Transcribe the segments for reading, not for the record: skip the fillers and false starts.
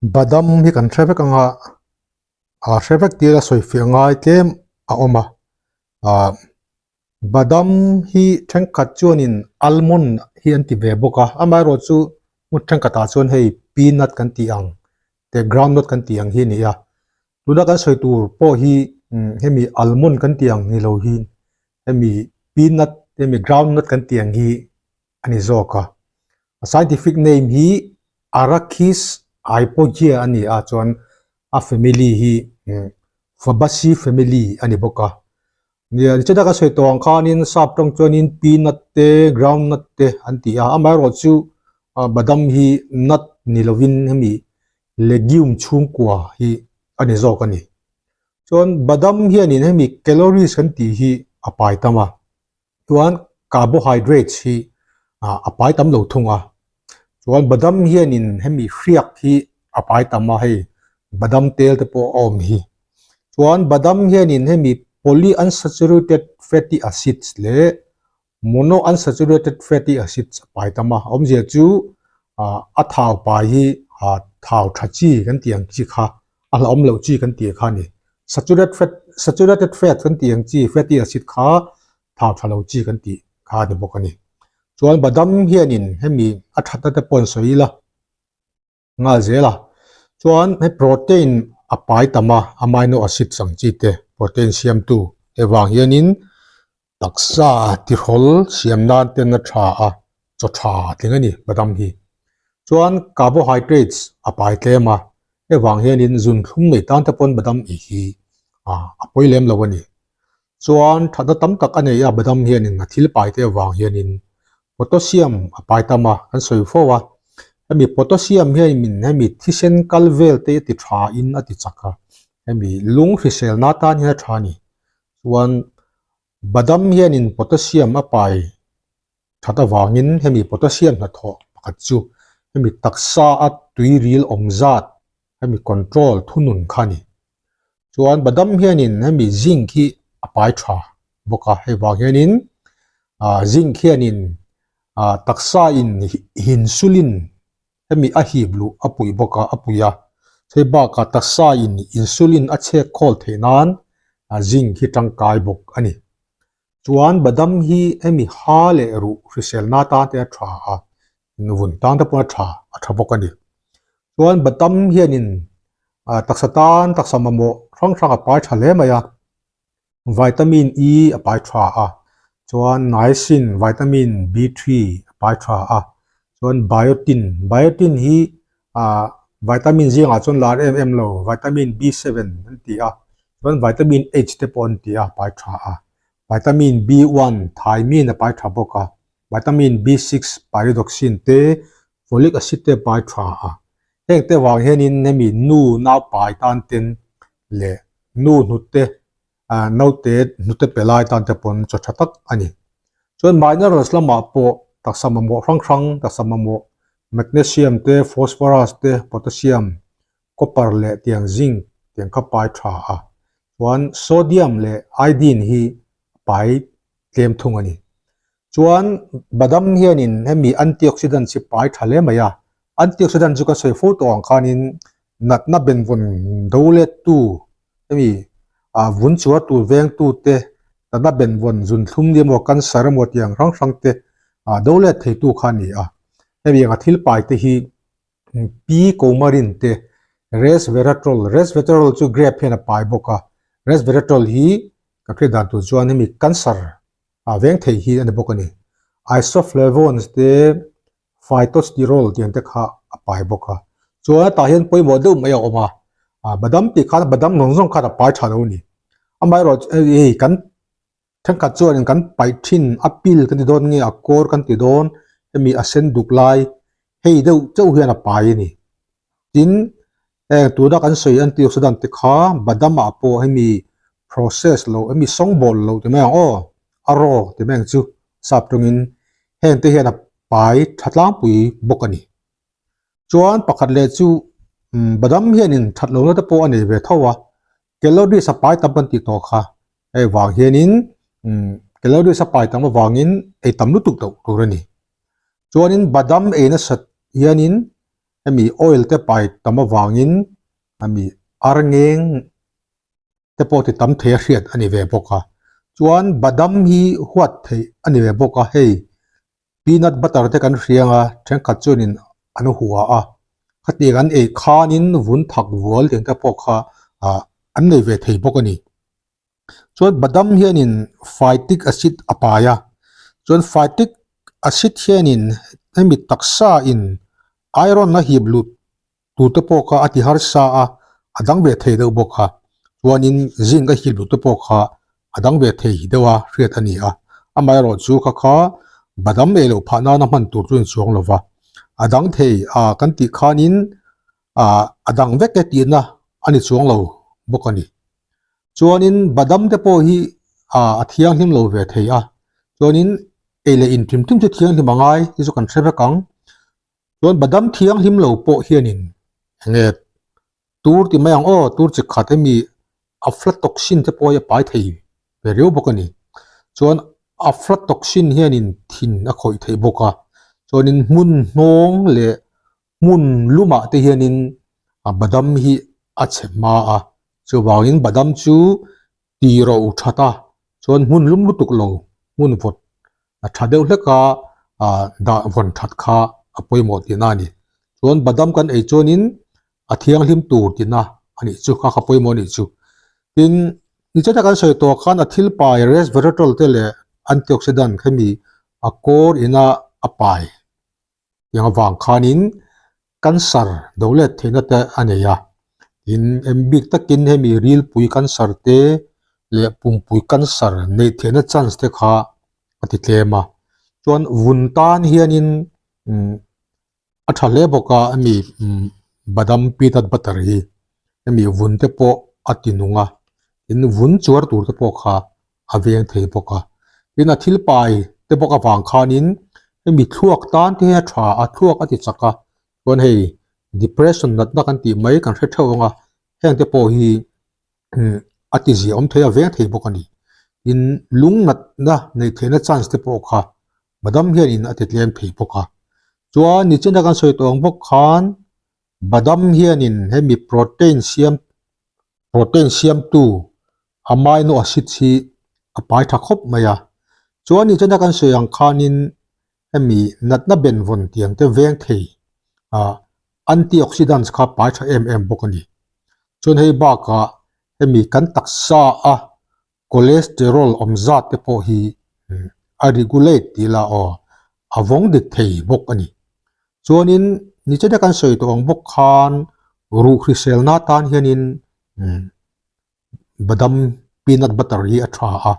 Badam hi kan hre vek anga ah hre vek tir a sawi fiah ngai tlem a awm a ah badam hi thenkhat chuanin almond hi an ti ve bawk a amaherawh chu hmun thenkhat ah chuan hei peanut kan tih ang te groundnut kan tih ang hi a ni a tuna kan sawi tur pawh hi hemi almond kan tih ang ni lo hi hemi peanut hemi groundnut kan tih ang hi a ni zawk a. A scientific name hi Arachis hypogaea a ni a, chuan a family hi Fabaceae family a ni bawk a. Nia, nichina ka sawi tawh ang khanin sap tawng chuanin peanut te, groundnut te an ti a, amaherawh chu badam hi nut ni lovin hemi legume chhungkua hi a ni zawk a ni. Chuan badam hianin hemi calories kan tih hi a pai tam a. Chuan carbohydrates hi a pai tam lo thung a, chuan badam hianin hemi hriak hi a pai tam a hei badam tel te pawh a awm hi. Chuan badam hianin hemi polyunsaturated fatty acids leh monounsaturated fatty acids a pai tam a, a awmzia chu a thau pai hi thau tha chi kan tih ang chi kha a hlauhawm loh chi kan tih kha a ni. Saturated fat saturated fat kan tih ang chi fatty acid kha thau tha lo chi kan tih kha a ni bawk a ni. Chuan badam hianin hemi a thatna te pawh an sawi ila nghal zel a. Chuan hei protein a pai tam a, amino acids ang chi te protein siamtu hei vang hianin Taksa tihrawl siam nan ten a tha a, chaw tha tling a ni badam hi. Chuan carbohydrates a pai tlem a, hei vang hianin zun thlum nei tan te pawn badam ei hi a pawi lem lo a ni. Chuan thatna tam tak a nei a badam hianin a thil pai te avang hianin potassium a pai tam a, kan sawi fo a. Hemi potassium hianin hemi thisen kal vel te a ti tha in a ti chak a, hemi lung hriselna tan hian a tha a ni. Chuan badam hianin potassium a pai that avangin hemi potassium hnathawh pakhat chu hemi taksa a tuiril awm zat hemi control thunun kha a ni. Chuan badam hianin hemi zinc hi a pai tha bawk a, hei vang hianin ah zinc hianin ah taksa in insulin Hemi a hip luh a puih bawk a, a pui a. Hei bakah taksa in insulin a chhek khawl theih nan zinc hi tangkai bawk a ni. Chuan badam hi hemi ha leh ruh hriselna tan te a tha a, vun tan te pawh a tha, a tha bawk a ni. Chuan badam hianin taksa tan taksa mamawh hrang hrang a pai tha hle mai a. Vitamin E a pai tha a, chuan niacin, vitamin B3 a pai tha a, chuan biotin, biotin hi ah vitamin zingah chuan lar em em lo, vitamin B7 an ti a, chuan vitamin H te pawh an ti a, a pai tha a, vitamin B1 thiamine a pai tha bawk a, vitamin B6 pyridoxine te, folic acid te a pai tha a, heng te vang hianin hemi nu naupai tan ten leh nu hnute ah naute hnute pe lai tan te pawn chaw tha tak a ni. Chuan minerals lamah pawh taksa mamawh hrang hrang taksa mamawh magnesium te phosphorus te potassium copper leh tiang zinc tiang kha pai tha a chuan sodium leh iodine hi a pai tlem thung a ni. Chuan badam hianin hemi antioxidants hi pai tha hle mai a, antioxidant chu ka sawi fo tawh ang khanin natna benvawn do lettu hemi ah vun chuar tur vengtu te natna benvawn zunthlum ni emaw cancer emaw tih ang hrang hrang te ah do let theitu kha a ni a. Hemi anga thil pai te hi P coumarin te resveratrol, resveratrol chu grape hian a pai bawk a, resveratrol hi ka hriat dan tur chuan hemi cancer ah veng thei hi a ni bawk a ni. Isoflavones te phytosterol tih ang te kha a pai bawk a. Chuan tah hian pawimawh deuh mai a awm a, ah badam tih khan badam zawng zawng khan a pai tha lo a ni. Amaherawh hei kan thenkhat chuanin kan paih thin a pil kan ti dawn nge a kawr kan ti dawn hemi a sen duk lai hei deuh chauh hian a pai a ni. Tin, heng tuna kan sawi antioxidant te kha badam ah pawh hemi process loh hemi sawngbawl loh ti mai ang aw, a raw ti mai ang chu sap tawngin heng te hian a pai tha tlangpui bawk a ni. Chuan pakhat leh chu badam hianin that lohna te pawh a nei ve tho a, calories a pai tam kan tih tawh kha hei vang hianin calories a pai tam avangin ei tam lutuk loh tur a ni. Chuanin badam ei nasat hianin. Hemi oil te pai tam avangin hemi ar ngeng te pawh ti tam thei a hriat a ni ve bawk a. Chuan badam hi huat theih a ni ve bawk a, hei peanut butter te kan hria ang a, thenkhat chuanin an hua a, khatiang an ei khanin vun thak vual tih ang te pawh kha ah an nei ve thei bawk a ni. Chuan badam hianin phytic acid a pai a, chuan phytic acid hianin hemi taksa in iron a hip lut tur te pawh kha a ti harsa a, a dang ve thei deuh bawk a, chuanin zinc a hip lut te pawh kha a dang ve thei deuh a hriat a ni a, amaherawh chu kha kha badam ei loh phah nana hman tur chu a inchuang lo va, a dang thei a kan tih khanin ah a dang vek e tihna a ni chuang lo bawk a ni. Chuanin badam te pawh hi ah a thianghlim lo ve thei a, chuanin ei leh in hrim hrim chu thianghlim a ngai hi chu kan hre vek ang. Chuan badam thianghlim lo pawh hianin enge tur ti mai ang aw, tur chi khat hemi aflatoxin te pawh hi a pai thei ve riau bawk a ni. Chuan aflatoxin hianin thin a khawih theih bawk a, chuanin hmun hnawng leh hmun lumah te hianin a badam hi a chhe hma a, chuvangin badam chu ti ro that a, chuan hmun lum lutuk lo hmun vawt a tha deuh hlek a ah dah vawn that kha a pawimawh tihna a ni. Chuan badam kan ei chuanin a thianghlim tur tihna a nih chu kha kha pawimawh a nih chu. Tin, nichata kan sawi tawh khan a thil pai resveratrol te leh antioxidant hemi a kawr ina a pai Tiang avang khanin cancer do let theihna te a nei a, tin em bik takin hemi rilpui cancer te leh pumpui cancer neih theihna chance te kha a ti tlem a, chuan vun tan hianin umm a tha hle bawk a hemi umm badam peanut butter hi hemi vun te pawh a ti nung a, tin vun chuar tur te pawh kha a veng thei bawk a, tin a thil pai te bawk avang khanin hemi thluak tan te hi a tha a, thluak a ti chak a, chuan hei depression natna kan tih mai kan hre theuh ang a, heng te pawh hi umm a ti zia awm thei a veng thei bawk a ni, tin lung natna neih theihna chance te pawh kha badam hianin a ti tlem thei bawk a, chuan nichina kan sawi tawh ang bawk khan badam hianin hemi protein siam protein siamtu amino acid hi a pai tha khawp mai a, chuan ni chana kan sawi ang khanin hemi natna benvawn tiang te veng thei ah antioxidants kha pai tha em em bawk a ni. Chuan hei bakah hemi kan taksa a cholesterol awm zat te pawh hi a regulate tih lah aw a vawng dik thei bawk a ni. Chuanin nichina kan sawi tawh ang bawk khan ruh hriselna tan hianin badam peanut butter hi a tha a,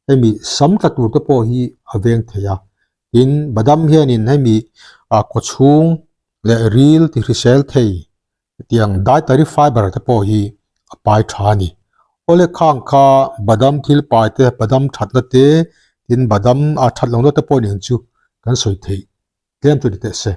hemi sam tla tur te pawh hi a veng thei a, tin badam hianin hemi ah kawchhung leh ril ti hrisel thei hetiang dietary fiber te pawh hi a pai tha a ni. Awle khang kha badam thil pai te badam thatna te tin badam a that lohna te pawh nen chu kan sawi theih tlem chu ni teh se.